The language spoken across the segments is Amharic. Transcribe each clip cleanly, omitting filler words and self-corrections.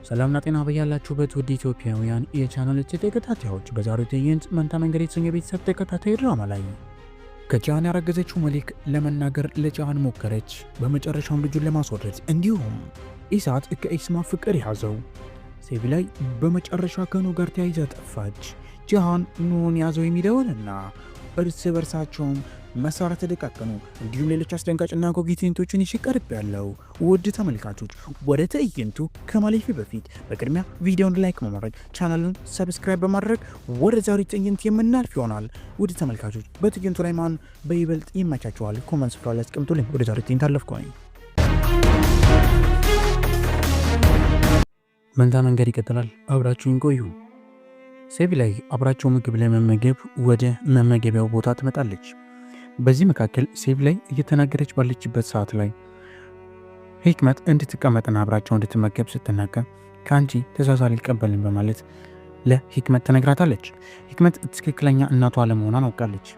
ሰላምና ጤና በያላችሁበት ውድ ኢትዮጵያውያን የቻናላችን ተከታታዮች፣ በዛሬው ትዕይንት መንታ መንገድ የተሰኘ ቤተሰብ ተከታታይ ድራማ ላይ ከጃን ያረገዘችው መሊክ ለመናገር ለጃን ሞከረች። በመጨረሻም ልጁን ለማስወረድ፣ እንዲሁም ኢሳት ከኢስማ ፍቅር ያዘው። ሴቪ ላይ በመጨረሻ ከኑ ጋር ተያይዛ ጠፋች። ጃሃን ኑን ያዘው የሚለውንና እርስ በርሳቸውም መሳሪያ ተደቃቀኑ። እንዲሁም ሌሎች አስደንጋጭና አጓጊ ትዕይንቶችን ይዤ ቀርቤያለሁ። ውድ ተመልካቾች፣ ወደ ትዕይንቱ ከማለፌ በፊት በቅድሚያ ቪዲዮን like በማድረግ፣ ቻናሉን subscribe በማድረግ ወደ ዛሬው ትዕይንት የምናልፍ ይሆናል። ውድ ተመልካቾች፣ በትዕይንቱ ላይ ማን በይበልጥ ይመቻቸዋል? Comment ስፍራ ላይ አስቀምጡልኝ። ወደ ዛሬው ትዕይንት አለፍኩኝ። መንታ መንገድ ይቀጥላል። አብራችሁኝ ቆዩ። ሴቪ ላይ አብራቸው ምግብ ለመመገብ ወደ መመገቢያው ቦታ ትመጣለች። በዚህ መካከል ሴቪ ላይ እየተናገረች ባለችበት ሰዓት ላይ ሂክመት እንድትቀመጥና አብራቸው እንድትመገብ ስትናገር ከአንቺ ትእዛዝ አልቀበልም በማለት ለሂክመት ትነግራታለች። ሂክመት ትክክለኛ እናቷ አለመሆኗን አውቃለች።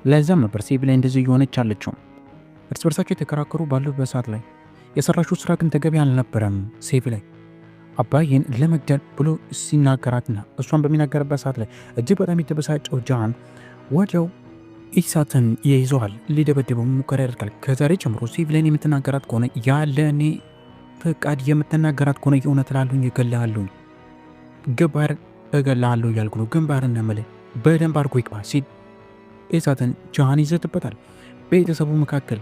ለዛም ነበር ሴቪ ላይ እንደዚህ እየሆነች አለችው። እርስ በርሳቸው የተከራከሩ ባሉበት ሰዓት ላይ የሰራችው ስራ ግን ተገቢ አልነበረም፣ ሴቪ ላይ አባዬን ለመግደል ብሎ ሲናገራትና እሷን በሚናገርበት ሰዓት ላይ እጅግ በጣም የተበሳጨው ጃን ወዲያው ኢሳትን ይይዘዋል። ሊደበድበው ሙከራ ያደርጋል። ከዛሬ ጀምሮ ሲቪልን የምትናገራት ከሆነ፣ ያለ እኔ ፈቃድ የምትናገራት ከሆነ የእውነት እላለሁኝ እገልሃለሁኝ፣ ግንባር እገልሃለሁ እያልኩ ነው፣ ግንባር እነምልህ በደንብ አድርጎ ይግባ ሲል ኢሳትን ጃሃን ይዘትበታል። ቤተሰቡ መካከል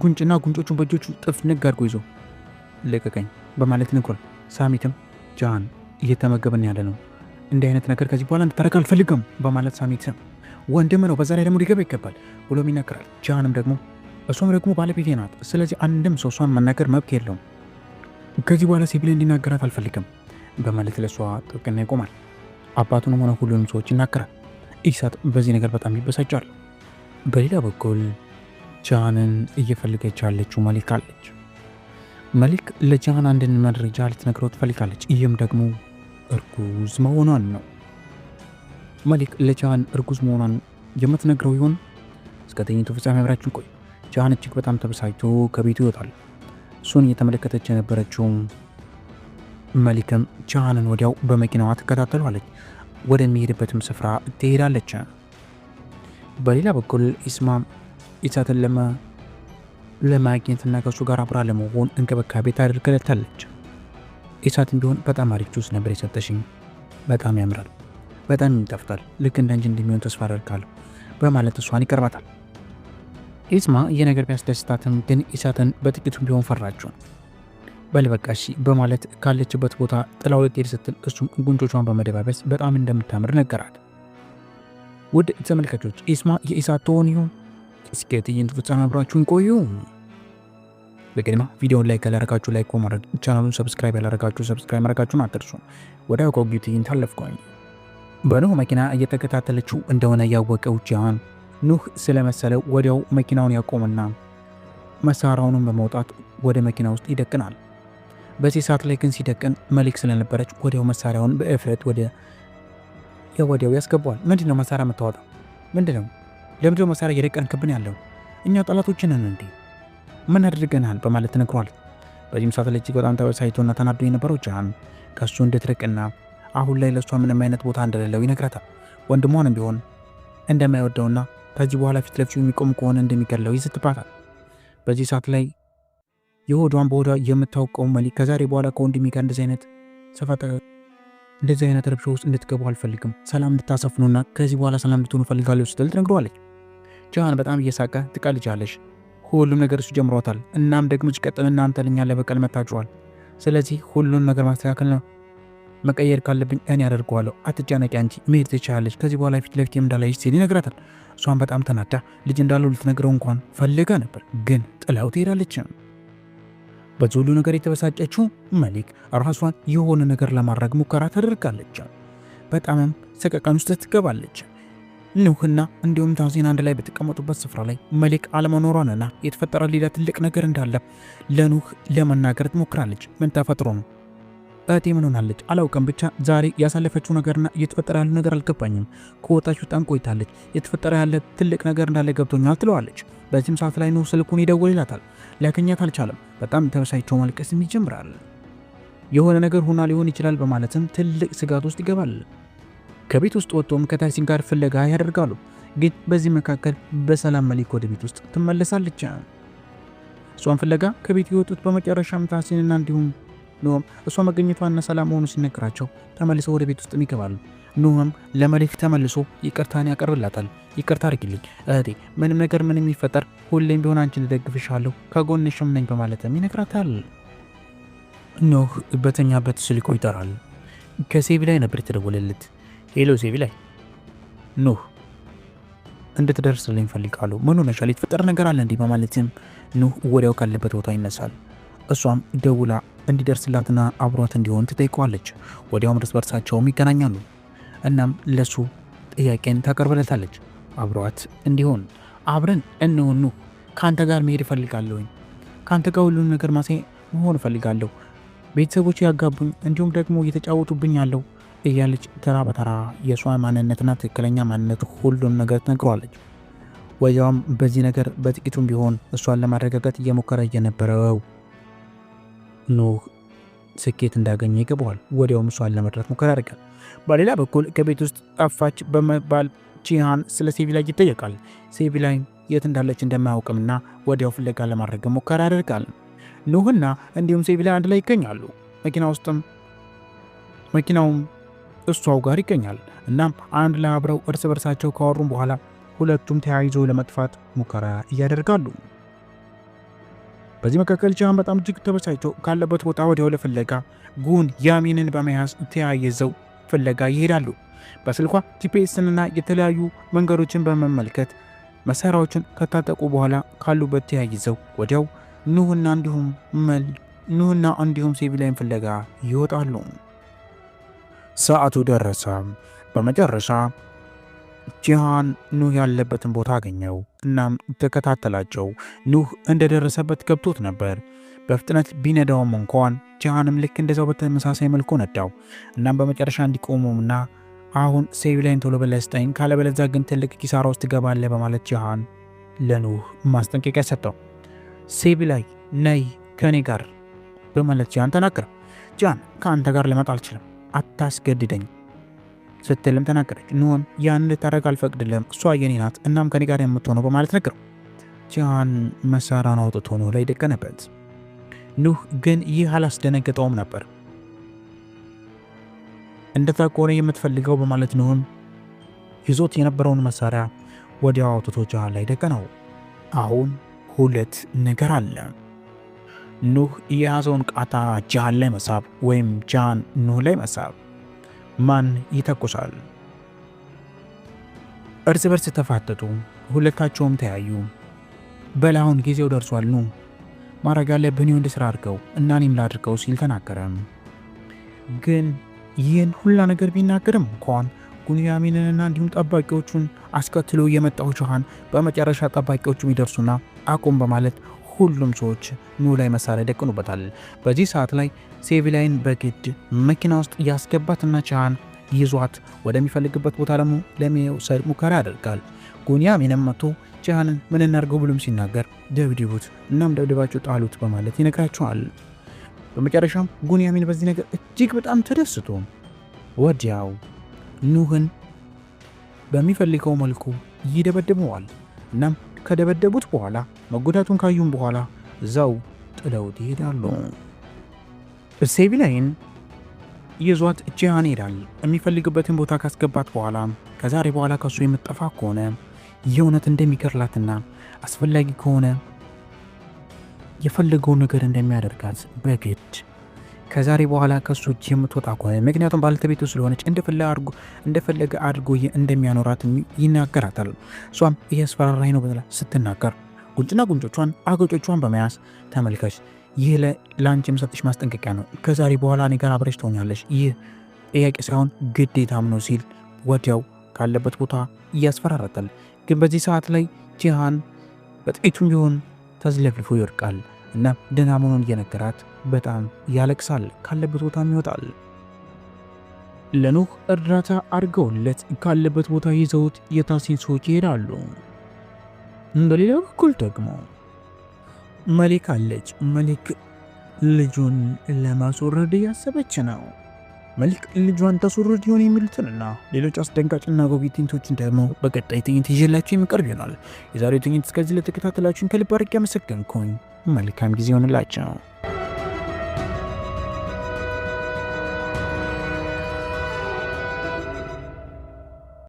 ጉንጭና ጉንጮቹን በእጆቹ ጥፍ ንግ አድርጎ ይዞ ልቀቀኝ በማለት ንግሯል። ሳሚትም ጃሃን እየተመገብን ያለ ነው፣ እንዲህ አይነት ነገር ከዚህ በኋላ እንድታደርግ አልፈልግም በማለት ሳሚት ወንድም ነው፣ በዛ ላይ ደግሞ ሊገባ ይገባል ብሎም ይነገራል። ጃሃንም ደግሞ እሷም ደግሞ ባለቤቴ ናት፣ ስለዚህ አንድም ሰው እሷን መናገር መብት የለውም፣ ከዚህ በኋላ ሲቪል እንዲናገራት አልፈልግም በማለት ለእሷ ጥብቅና ይቆማል። አባቱንም ሆነ ሁሉንም ሰዎች ይናገራል። ኢሳት በዚህ ነገር በጣም ይበሳጫል። በሌላ በኩል ጃሃንን እየፈለገች ያለችው መሊክ አለች። መሊክ ለጃሃን አንድን መረጃ ልትነግረው ትፈልጋለች። ይህም ደግሞ እርጉዝ መሆኗን ነው። መሊክ ለጃሃን እርጉዝ መሆኗን የምትነግረው ይሆን? እስከ ትዕይንቱ ፍጻሜ አብራችሁን ቆዩ። ጃሃን እጅግ በጣም ተበሳጭቶ ከቤቱ ይወጣል። እሱን እየተመለከተች የነበረችው መሊክም ጃሃንን ወዲያው በመኪናዋ ትከታተሏለች። ወደሚሄድበትም ስፍራ ትሄዳለች። በሌላ በኩል ኢስማ ኢሳትን ለማግኘትና ከእሱ ጋር አብራ ለመሆን እንክብካቤ ታደርግለታለች። ኢሳትም ቢሆን በጣም አሪፍ ጁስ ነበር የሰጠሽኝ፣ በጣም ያምራል፣ በጣም ይጣፍጣል፣ ልክ እንደ አንቺ እንደሚሆን ተስፋ አደርጋለሁ በማለት እሷን ይቀርባታል። ኢስማ ይህ ነገር ቢያስደስታትም ግን ኢሳትን በጥቂቱም ቢሆን ፈራችው። በል በቃ እሺ በማለት ካለችበት ቦታ ጥላው ልትሄድ ስትል እሱም ጉንጮቿን በመደባበስ በጣም እንደምታምር ነገራት። ውድ ተመልካቾች፣ ኢስማ የኢሳት ትሆን ይሆን? እስከ ትዕይንቱ ፍጻሜ አብራችሁን ቆዩ። በቅድሚያ ቪዲዮውን like ያላረጋችሁ like በማድረግ፣ ቻናሉን subscribe ያላረጋችሁ subscribe ማድረጋችሁን አትርሱ። ወደ አጓጊው ትዕይንት አለፍኩኝ። በኑህ መኪና እየተከታተለችው እንደሆነ ያወቀው ጃሃን ኑህ ስለመሰለው ወዲያው መኪናውን ያቆምና መሳሪያውንም በመውጣት ወደ መኪና ውስጥ ይደቅናል። በዚህ ሰዓት ላይ ግን ሲደቅን መሊክ ስለነበረች ወዲያው መሳሪያውን በእፍረት ወደ ወዲያው ያስገባዋል። ምንድን ነው መሳሪያ የምታወጣው? ምንድን ነው? ለምንድነው መሳሪያ እየደቀንክብን ያለው? እኛ ጠላቶችን ነን እንዴ? ምን አድርገናል? በማለት ትነግሯል። በዚህም ሰዓት ላይ እጅግ በጣም ተበሳጭቶና ተናዶ የነበረው ጃሃን ከእሱ እንድትርቅና አሁን ላይ ለእሷ ምንም አይነት ቦታ እንደሌለው ይነግራታል። ወንድሟንም ቢሆን እንደማይወደውና ከዚህ በኋላ ፊት ለፊቱ የሚቆም ከሆነ እንደሚገድለው ይዝትባታል። በዚህ ሰዓት ላይ የሆዷን በሆዷ የምታውቀው መሊክ ከዛሬ በኋላ ከወንድሜ ጋር እንደዚህ አይነት ሰፋ እንደዚህ አይነት ረብሻ ውስጥ እንድትገቡ አልፈልግም፣ ሰላም እንድታሰፍኑና ከዚህ በኋላ ሰላም እንድትሆኑ እፈልጋለሁ ስትል ትነግረዋለች። ጃሃን በጣም እየሳቀ ትቀልጃለሽ፣ ሁሉም ነገር እሱ ጀምሯታል። እናም ደግሞ ሲቀጥል እናንተ ለኛ ለበቀል መታችኋል። ስለዚህ ሁሉን ነገር ማስተካከል ነው፣ መቀየር ካለብኝ እኔ አደርገዋለሁ። አትጨነቂ፣ አንቺ መሄድ ትችላለች። ከዚህ በኋላ ፊት ለፊት እንዳላይሽ ሲል ይነግራታል። እሷን በጣም ተናዳ ልጅ እንዳለው ልትነግረው እንኳን ፈልጋ ነበር፣ ግን ጥላው ትሄዳለች። በዚህ ሁሉ ነገር የተበሳጨችው መሊክ ራሷን የሆነ ነገር ለማድረግ ሙከራ ታደርጋለች። በጣምም ሰቀቀን ውስጥ ትገባለች። ኑህና እንዲሁም ታዚን አንድ ላይ በተቀመጡበት ስፍራ ላይ መሊክ አለመኖሯንና የተፈጠረ ሌላ ትልቅ ነገር እንዳለ ለኑህ ለመናገር ትሞክራለች። ምን ተፈጥሮ ነው? እህቴ ምን ሆናለች? አላውቅም። ብቻ ዛሬ ያሳለፈችው ነገርና እየተፈጠረ ያለ ነገር አልገባኝም። ከወጣች በጣም ቆይታለች። የተፈጠረ ያለ ትልቅ ነገር እንዳለ ገብቶኛል ትለዋለች። በዚህም ሰዓት ላይ ኑህ ስልኩን ይደውል ይላታል። ሊያገኛት አልቻለም። በጣም ተበሳጭቶ ማልቀስም ይጀምራል። የሆነ ነገር ሆና ሊሆን ይችላል በማለትም ትልቅ ስጋት ውስጥ ይገባል። ከቤት ውስጥ ወጥቶም ከታሲን ጋር ፍለጋ ያደርጋሉ። ግን በዚህ መካከል በሰላም መሊክ ወደ ቤት ውስጥ ትመለሳለች። እሷን ፍለጋ ከቤት የወጡት በመጨረሻም ታሲንና እንዲሁም ኑህም እሷ መገኘቷና ሰላም መሆኑ ሲነገራቸው ተመልሰው ወደ ቤት ውስጥም ይገባሉ። ኑህም ለመሊክ ተመልሶ ይቅርታን ያቀርብላታል። ይቅርታ አድርጊልኝ እህቴ፣ ምንም ነገር ምንም ይፈጠር ሁሌም ቢሆን አንቺን እደግፍሻለሁ፣ ከጎንሽም ነኝ በማለትም ይነግራታል። ኑህ በተኛበት ስልኩ ይጠራል። ከሴቪ ላይ ነበር የተደወለለት። Hello ሴቪ ላይ፣ ኑህ እንድትደርስልኝ እፈልጋለሁ። ምን ሆነሻል? የተፈጠረ ነገር አለ እንዲህ በማለትም ኑህ ወዲያው ካለበት ቦታ ይነሳል። እሷም ደውላ እንዲደርስላትና አብሯት እንዲሆን ትጠይቀዋለች። ወዲያውም እርስ በርሳቸውም ይገናኛሉ። እናም ለሱ ጥያቄን ታቀርብለታለች። አብሯት እንዲሆን አብረን እንሆን ኑህ፣ ከአንተ ጋር መሄድ እፈልጋለሁኝ። ከአንተ ጋር ሁሉን ነገር ማሴ መሆን እፈልጋለሁ። ቤተሰቦች ያጋቡኝ እንዲሁም ደግሞ እየተጫወቱብኝ ያለው እያለች ተራ በተራ የእሷ ማንነትና ትክክለኛ ማንነት ሁሉን ነገር ትነግረዋለች። ወዲያውም በዚህ ነገር በጥቂቱም ቢሆን እሷን ለማረጋጋት እየሞከረ እየነበረው ኑህ ስኬት እንዳገኘ ይገባዋል። ወዲያውም እሷን ለመድራት ሙከራ ያደርጋል። በሌላ በኩል ከቤት ውስጥ ጠፋች በመባል ቺሃን ስለ ሴቪላይ ይጠየቃል። ሴቪላይ የት እንዳለች እንደማያውቅምና ወዲያው ፍለጋ ለማድረግ ሙከራ ያደርጋል። ኑህና እንዲሁም ሴቪላይ አንድ ላይ ይገኛሉ። መኪና ውስጥም መኪናውም እሷው ጋር ይገኛል። እናም አንድ ላይ አብረው እርስ በርሳቸው ካወሩም በኋላ ሁለቱም ተያይዞ ለመጥፋት ሙከራ እያደርጋሉ። በዚህ መካከል ቺሃን በጣም እጅግ ተበሳጭቶ ካለበት ቦታ ወዲያው ለፍለጋ ጉን ያሚንን በመያዝ ተያይዘው ፍለጋ ይሄዳሉ። በስልኳ GPS ንና የተለያዩ መንገዶችን በመመልከት መሳሪያዎችን ከታጠቁ በኋላ ካሉበት ተያይዘው ወዲያው ኑህና እንዲሁም ሴቪላይን ፍለጋ ይወጣሉ። ሰዓቱ ደረሰ። በመጨረሻ ጂሃን ኑህ ያለበትን ቦታ አገኘው። እናም ተከታተላቸው። ኑህ እንደደረሰበት ገብቶት ነበር። በፍጥነት ቢነዳውም እንኳን ጂሃንም ልክ እንደዛው በተመሳሳይ መልኩ ነዳው። እናም በመጨረሻ እንዲቆሙምና አሁን ሴቪላይን ቶሎ ብለህ ስጠኝ፣ ካለበለዚያ ግን ትልቅ ኪሳራ ውስጥ ትገባለህ በማለት ጂሃን ለኑህ ማስጠንቀቂያ ሰጠው። ሴቪላይ ነይ ከኔ ጋር በማለት ጂሃን ተናገረ። ጂሃን ከአንተ ጋር ልመጣ አልችልም፣ አታስገድደኝ ስትልም ተናገረች። ኑህም ያን ልታደርግ አልፈቅድልህም፣ እሷ የኔ ናት፣ እናም ከኔ ጋር የምትሆነው በማለት ነገረው። ጂሃን መሳሪያውን አውጥቶ ኑህ ላይ ደቀነበት። ኑህ ግን ይህ አላስደነገጠውም ነበር። እንደዛ ከሆነ የምትፈልገው በማለት ኑህም ይዞት የነበረውን መሳሪያ ወዲያው አውጥቶ ጂሃን ላይ ደቀነው። አሁን ሁለት ነገር አለ። ኑህ የያዘውን ቃታ ጂሃን ላይ መሳብ ወይም ጂሃን ኑህ ላይ መሳብ። ማን ይተኩሳል? እርስ በርስ ተፋጠጡ። ሁለታቸውም ተያዩ። በል አሁን ጊዜው ደርሷል፣ ኑ ማድረግ ያለብህን የወንድ ስራ አድርገው እና እኔም ላድርገው ሲል ተናገረ። ግን ይህን ሁላ ነገር ቢናገርም እንኳን ጉንያሚንንና እንዲሁም ጠባቂዎቹን አስከትሎ የመጣው ጂሃን በመጨረሻ ጠባቂዎቹ ይደርሱና አቁም በማለት ሁሉም ሰዎች ኑህ ላይ መሳሪያ ደቅኑበታል። በዚህ ሰዓት ላይ ሴቪላይን በግድ መኪና ውስጥ ያስገባትና ጂሃን ይዟት ወደሚፈልግበት ቦታ ደግሞ ለመውሰድ ሙከራ ያደርጋል። ጉንያሚንም መጥቶ ጂሃንን ምን እናድርገው ብሎም ሲናገር ደብድቡት፣ እናም ደብድባችሁ ጣሉት በማለት ይነግራቸዋል። በመጨረሻም ጉንያሚን በዚህ ነገር እጅግ በጣም ተደስቶ ወዲያው ኑህን በሚፈልገው መልኩ ይደበድበዋል። እናም ከደበደቡት በኋላ መጎዳቱን ካዩም በኋላ እዛው ጥለውት ይሄዳሉ። ሴቪላይን ይዟት ጂሃን ይሄዳል። የሚፈልግበትን ቦታ ካስገባት በኋላ ከዛሬ በኋላ ከሱ የምትጠፋ ከሆነ የእውነት እንደሚገድላትና አስፈላጊ ከሆነ የፈለገውን ነገር እንደሚያደርጋት በግድ ከዛሬ በኋላ ከሱ እጅ የምትወጣ ከሆነ ምክንያቱም ባለቤቱ ስለሆነች እንደፈለገ አድርጎ እንደሚያኖራት ይናገራታል። እሷም እያስፈራራኝ ነው ብላ ስትናገር ጉንጭና ጉንጮቿን አገጮቿን በመያዝ ተመልከች፣ ይህ ለአንቺ የምሰጥሽ ማስጠንቀቂያ ነው። ከዛሬ በኋላ እኔ ጋር አብረሽ ትሆኛለሽ። ይህ ጥያቄ ሳይሆን ግዴታም ነው ሲል ወዲያው ካለበት ቦታ እያስፈራራታል። ግን በዚህ ሰዓት ላይ ጂሃን በጥቂቱም ቢሆን ተዝለፍልፎ ይወድቃል እና ደህና መሆኑን እየነገራት በጣም ያለቅሳል። ካለበት ቦታም ይወጣል። ለኑህ እርዳታ አድርገውለት ካለበት ቦታ ይዘውት የታሲን ሰዎች ይሄዳሉ። በሌላ በኩል ደግሞ መሊክ አለች። መሊክ ልጁን ለማስወረድ እያሰበች ነው። መልክ ልጇን ታስወርድ ይሆን የሚሉትንና ሌሎች አስደንጋጭና አጓጊ ትዕይንቶችን ደግሞ በቀጣይ ትዕይንት ይዤላችሁ የሚቀርብ ይሆናል። የዛሬው ትዕይንት እስከዚህ ለተከታተላችሁን ከልብ አድርጌ አመሰገንኩኝ። መልካም ጊዜ ይሆንላቸው።